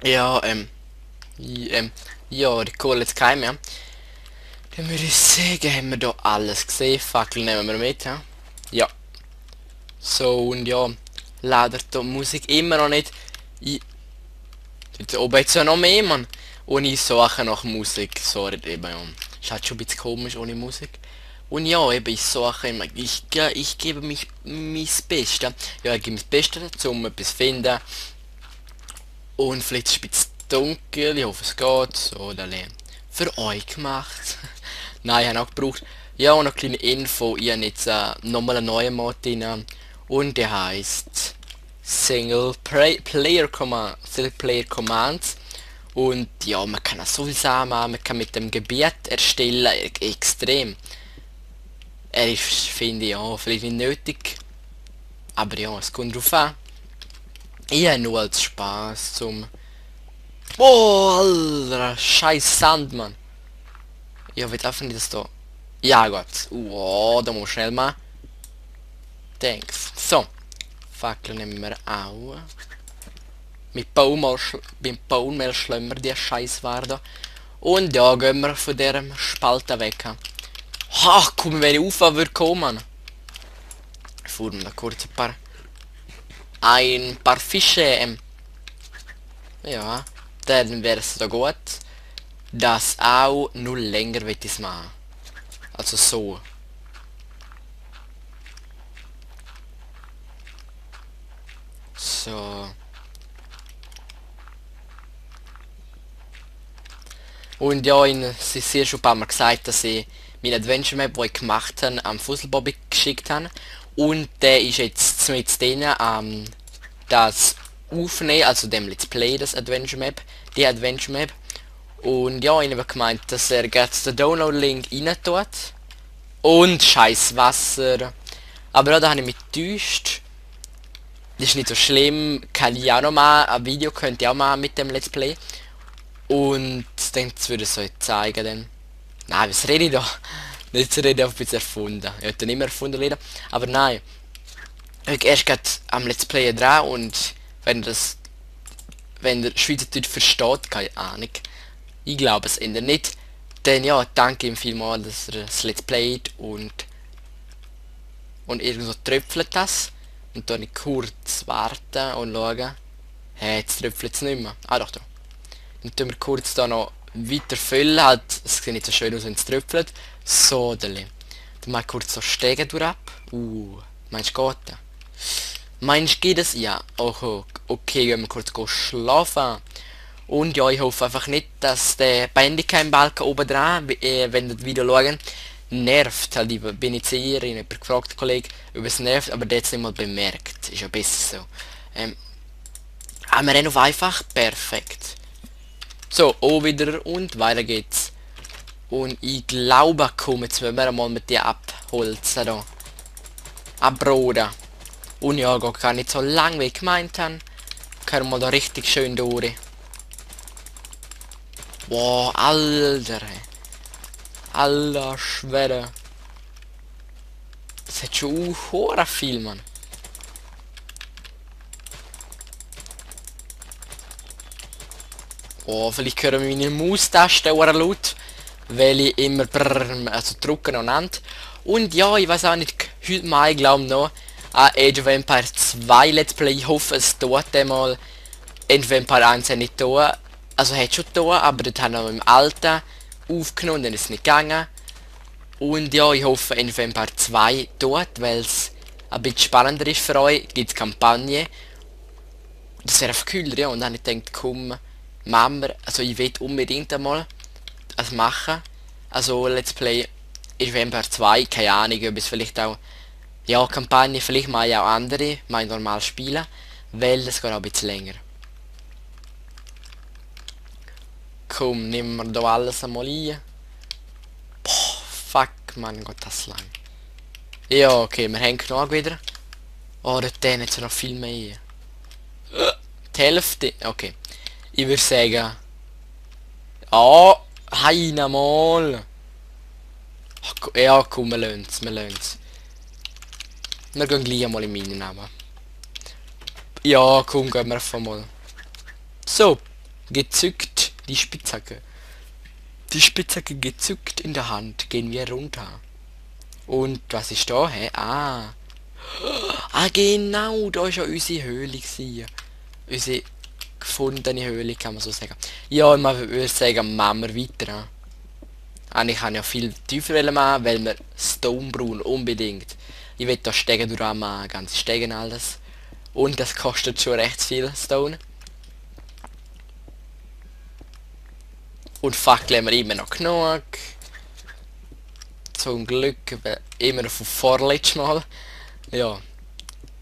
Ja, ja, die Kohle jetzt kein mehr. Dann würde ich sagen, haben wir da alles gesehen. Fackel nehmen wir mit, ja? Ja. So, und ja, leider die Musik immer noch nicht. Ich, dort oben jetzt ja noch mehr, Mann. Und ich suche nach Musik. Sorry, eben, ja. Ist halt schon ein bisschen komisch ohne Musik. Und ja, eben, ich suche immer. Ich gebe mich mein Bestes. Ja, ich gebe mein Bestes, um etwas zu finden. Und vielleicht ist es ein bisschen dunkel, ich hoffe es geht. So, dann für euch gemacht. Nein, ich habe auch gebraucht. Ja, und noch eine kleine Info. Ich habe jetzt nochmal einen neuen Mod drin. Und der heißt Single Player Commands. Und ja, man kann auch so viel Sachen machen. Man kann mit dem Gebiet erstellen. Extrem. Er ist, finde ich, ja, vielleicht nicht nötig. Aber ja, es kommt drauf an. Ich habe nur als Spaß zum... Oh, Alter, scheiß Sand, Mann. Ja, wird einfach nicht das da. Ja, gut. Da muss schnell mal. Thanks. So. Fackel nehmen wir auch. Mit Baummehl schlimmer die Scheißware. Und ja, gehen wir von der Spalte weg. Ha, komm, wenn ich aufhören würde kommen. Fuhren wir kurz ein paar Fische. Ja, dann wäre es da gut. Das auch nur länger wird es machen. Also so. So. Und ja, sie sehr schon ein paar Mal gesagt, dass ich meine Adventure Map, die ich gemacht habe, am Fusselbobby geschickt habe. Und der ist jetzt mit denen das aufnehmen, also dem Let's Play, das Adventure Map, die Adventure Map. Und ja, ich habe gemeint, dass er jetzt den Download-Link rein tut. Und scheiß Wasser. Aber ja, da habe ich mich getäuscht. Das ist nicht so schlimm. Kann ich auch noch mal ein Video könnt ihr auch mal mit dem Let's Play. Und dann würde es euch zeigen dann. Nein, was rede ich da? Nicht zu reden, auf ein bisschen erfunden. Ich hätte nicht mehr erfunden reden. Aber nein. Ich erst gerade am Let's Play dran und wenn der Schweizerdeutsch versteht, keine Ahnung. Ich glaube es eher nicht. Dann ja, danke ihm vielmals, dass er das Let's Playt und irgendwo tröpfelt das. Und dann kurz warten und schauen. Hey, jetzt tröpfelt es nicht mehr. Ah doch, da. Dann tun wir kurz da noch weiter füllen. Halt, es sieht nicht so schön aus, wenn es tröpfelt. So, dann mal kurz so Stege durch ab. Meinst du geht? Meinst du geht es? Ja. Oh, okay, gehen wir kurz schlafen. Und ja, ich hoffe einfach nicht, dass der Bandicam-Balken oben dran, wenn ihr das Video schauen, nervt. Halt, ich bin jetzt hier, ich habe gefragt, Kollege, ob es nervt, aber der hat es nicht mal bemerkt. Ist ja besser so. Aber wir haben auf einfach perfekt. So, auch wieder und weiter geht's. Und ich glaube, komm, jetzt müssen wir mal mit dir abholzen da. Abroden. Und ja, geht gar nicht so lang, wie ich gemeint habe. Können wir da richtig schön durch. Boah, Alter. Alter Schwede. Das hat schon viel, Mann. Oh, vielleicht hören wir meine Maustaste oder laut, weil ich immer also drücken und ja, ich weiß auch nicht, heute mal, ich glaube noch, Age of Empire 2 Let's Play, ich hoffe es tut einmal, Age of Empire 1 hat nicht tun, also hat schon tun, aber das haben wir im Alten aufgenommen und dann ist es nicht gegangen. Und ja, ich hoffe Age of Empire 2 tut, weil es ein bisschen spannender ist für euch, gibt es Kampagne. Das wäre einfach cooler, ja, und dann habe ich gedacht, komm, machen wir, also ich will unbedingt einmal das machen. Also Let's Play ist Vampire 2, keine Ahnung, ob es vielleicht auch, ja, Kampagne, vielleicht mal ja auch andere, mal normal spielen, weil das geht auch ein bisschen länger. Komm, nehmen wir da alles einmal ein. Boah, fuck, man, Gott, das lang. Ja, okay, wir haben genug wieder. Oh, dort hat noch viel mehr. Die Hälfte, okay. Ich würde sagen... Oh, heina mal. Ja, komm, wir lassen es, wir lassen es. Wir gehen gleich mal in meinen Namen. Ja, komm, gehen wir einfach mal. So, gezückt die Spitzhacke. Die Spitzhacke gezückt in der Hand gehen wir runter. Und was ist da? Hä? Ah. Ah, genau, da ist ja unsere Höhle gewesen. Unsere gefundene Höhle, kann man so sagen. Ja, man würde sagen, machen wir weiter. Eigentlich kann ich ja viel tiefer machen, weil wir Stone brauchen, unbedingt. Ich will da Stegen durch machen, ganze Stegen alles. Und das kostet schon recht viel Stone. Und Fackeln haben wir immer noch genug. Zum Glück, immer noch von vorletztes Mal. Ja,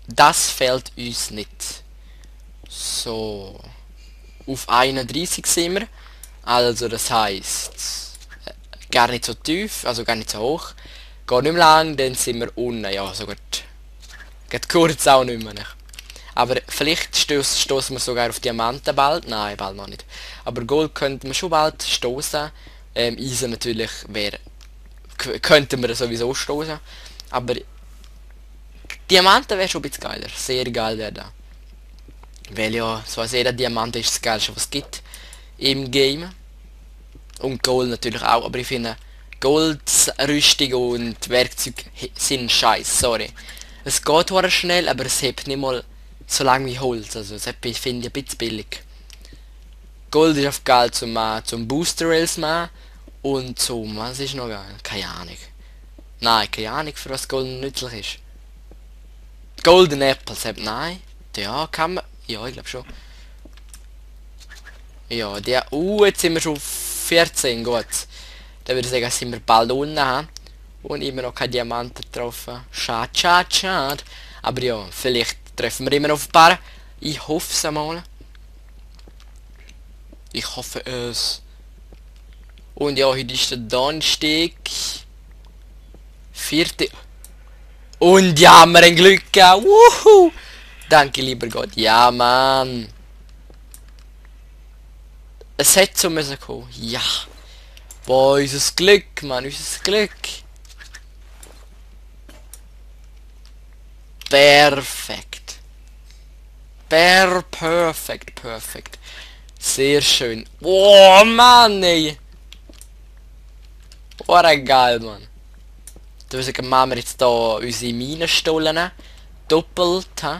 das fehlt uns nicht. So, auf 31 sind wir. Also das heisst, gar nicht so tief, also gar nicht so hoch. Geht nicht mehr lang, dann sind wir unten. Ja, so gut. Geht kurz auch nicht mehr. Aber vielleicht stoßen wir sogar auf Diamanten bald. Nein, bald noch nicht. Aber Gold könnten wir schon bald stoßen. Eisen natürlich könnten wir sowieso stoßen. Aber Diamanten wäre schon ein bisschen geiler. Sehr geil wäre da. Weil ja, so als jeder Diamant ist das geilste, was es gibt im Game. Und Gold natürlich auch. Aber ich finde, Goldrüstung und Werkzeug sind scheiße, sorry. Es geht zwar schnell, aber es hebt nicht mal so lange wie Holz. Also das finde ich ein bisschen billig. Gold ist auf geil zum Booster Rails machen. Und zum, was ist noch geil? Keine Ahnung. Nein, keine Ahnung, für was Gold nützlich ist. Golden Apples, nein. Ja, kann man. Ja, ich glaube schon. Ja, der. Jetzt sind wir schon 14, gut. Dann würde ich sagen, sind wir bald unten haben. Und immer noch keine Diamanten getroffen. Schade, schade, schade. Aber ja, vielleicht treffen wir immer noch auf ein paar. Ich hoffe es einmal. Ich hoffe es. Und ja, heute ist der Donnerstag. 4. Und ja, haben wir ein Glück gehabt. Wuhu! Danke, lieber Gott. Ja, Mann. Es hätte so müssen kommen. Ja. Boah, unser Glück, Mann. Unser Glück. Perfekt. Perfekt. Sehr schön. Oh, Mann, ey. Oh, geil, Mann. Da machen wir jetzt da unsere Minenstollen doppelt. He?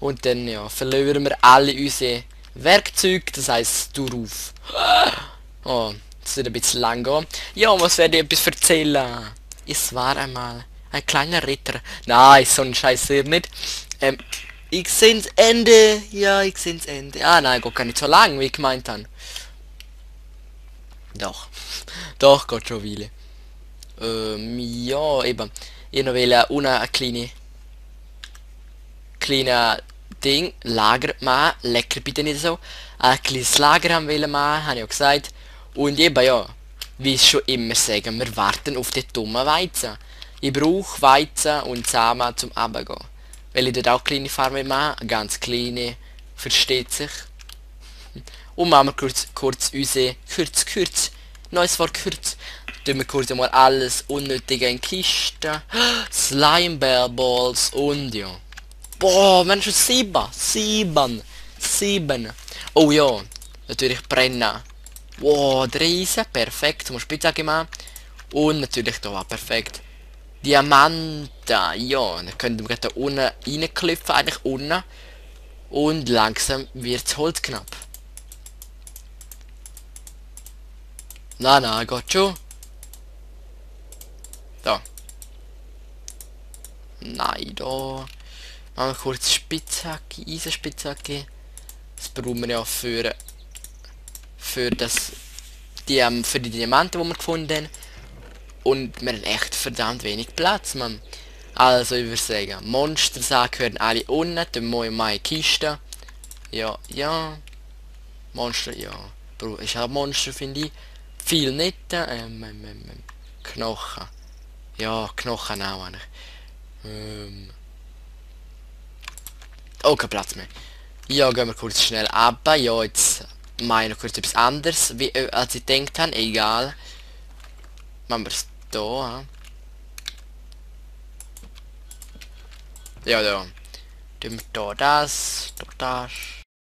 Und dann ja, verlieren wir alle unsere Werkzeuge, das heisst darauf. Oh, das wird ein bisschen lang gehen. Ja, was werde ich etwas erzählen? Es war einmal ein kleiner Ritter. Nein, so ein Scheiß hier nicht. Ich seh's Ende. Ja, ich seh's Ende. Ah nein, geht gar nicht so lang, wie ich gemeint habe. Doch. Doch, geht schon viele. Ja, eben. Ich noch will eine kleine Ding, Lager machen, lecker bitte nicht so. Ein kleines Lager haben wollen machen, habe ich ja gesagt. Und eben ja, wie ich schon immer sagen, wir warten auf den dummen Weizen. Ich brauche Weizen und Samen zum Abgehen. Weil ich dort auch kleine Farmen mache, ganz kleine, versteht sich. Und machen wir kurz unsere, neues Wort kurz. Tun wir kurz einmal alles Unnötige in Kisten. Slime Bear Balls und ja. Boah, wir haben schon 7. Oh ja, natürlich brennen. Wow, 3 Eisen, perfekt, zum Spitzhacke machen. Und natürlich da war perfekt. Diamanten, ja, dann können wir da unten reinklopfen, eigentlich unten. Und langsam wird Holz knapp. Na, geht schon. Da. Nein, da. Machen wir kurz Spitzhacke, Eisenspitzhacke. Das brauchen wir ja für die Diamanten, die wir gefunden haben. Und wir haben echt verdammt wenig Platz, Mann. Also ich würde sagen, Monstersachen gehören alle unten, dann muss ich meine Kiste. Ja. Monster, ja. Ist auch Monster, finde ich. Viel nicht. Knochen. Ja, Knochen auch eigentlich. Oh, kein Platz mehr. Ja, gehen wir kurz schnell ab. Ja, jetzt meine kurz etwas anderes, als ich gedacht habe. Egal. Machen wir es da. Ja, da. Tun wir da das.